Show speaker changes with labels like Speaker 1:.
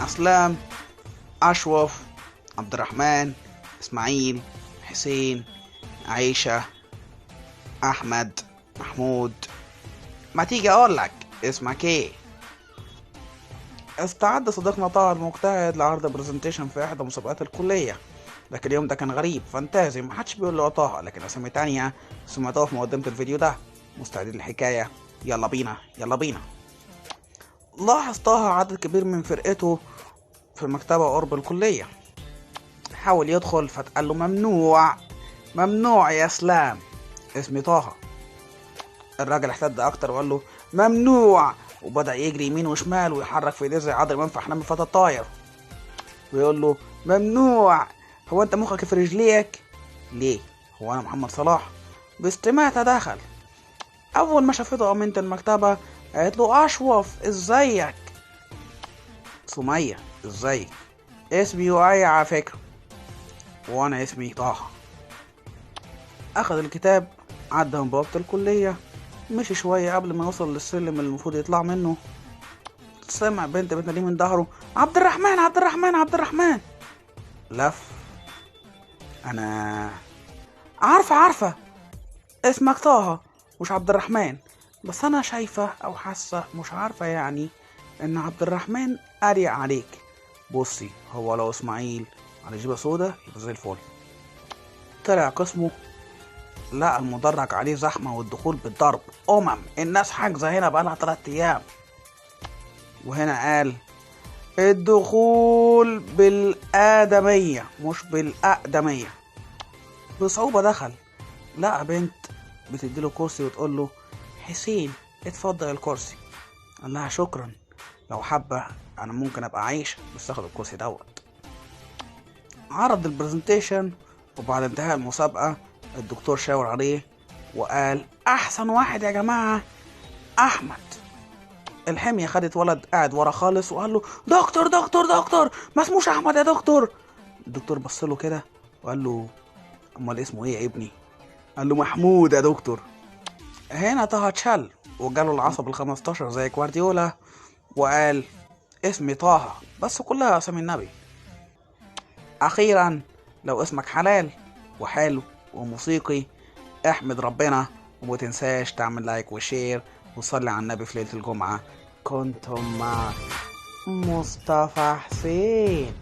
Speaker 1: أسلام، أشرف، عبد الرحمن، إسماعيل، حسين، عيشة، أحمد، محمود. ما تيجي أقولك اسمك إيه؟ استعد صديقنا طه المجتهد لعرض presentation في إحدى مسابقات الكلية، لكن اليوم ده كان غريب fantasy، محدش بيقول له طه، لكن أسامي تانية سمعتوها في مقدمة الفيديو ده. مستعدين للحكاية؟ يلا بينا يلا بينا. لاحظ طه عدد كبير من فرقته في المكتبة قرب الكلية، حاول يدخل فتقال له ممنوع ممنوع يا سلام، اسمي طه. الراجل احتد اكتر وقال له ممنوع، وبدأ يجري يمين وشمال ويحرك في ايديه زي عادل امام في احلام الفتى الطاير، ويقول له ممنوع، هو انت مخك في رجليك ليه؟ هو انا محمد صلاح؟ باستماتة دخل. اول ما شافته امينة المكتبة قالت له اشرف ازيك؟ سمية ازيك؟ اسمي وعي على فكرة، وانا اسمي طه. اخذ الكتاب، عدى من بوابة الكلية، مشي شوية قبل ما يوصل للسلم اللي المفروض يطلع منه، سمع بنت بتناديه من ظهره عبد الرحمن عبد الرحمن عبد الرحمن. لف، انا عارفة اسمك طه مش عبد الرحمن، بس انا شايفة او حاسة مش عارفة يعني ان عبد الرحمن قريق عليك. بصي، هو لو اسماعيل على جيبة سودا يبقى زي الفل. طلع قسمه، لقى المدرج عليه زحمة والدخول بالضرب، الناس حاجزة هنا بقالها 3 أيام. وهنا قال الدخول بالآدمية مش بالأقدمية. بصعوبة دخل، لقى بنت بتديله كرسي وتقول له حسين اتفضل الكرسي. قال لها شكرا، لو حابة أنا ممكن أبقى عايش بس أخد الكرسي دوت. عرض ال presentation، وبعد انتهاء المسابقة الدكتور شاور عليه وقال أحسن واحد يا جماعة أحمد. الحمية خدت ولد قاعد ورا خالص وقال له دكتور دكتور دكتور، ما اسموش أحمد يا دكتور. الدكتور بص له كده وقال له أمال اسمه إيه يا ابني؟ قال له محمود يا دكتور. هنا طه اتشل وجاله العصب ال15 زي كوارديولا وقال اسمي طه بس كلها اسامي النبي. أخيرا لو اسمك حلال وحلو وموسيقي احمد ربنا، ومتنساش تعمل like و share وصلي على النبي في ليلة الجمعة. كنتم مع مصطفى حسين.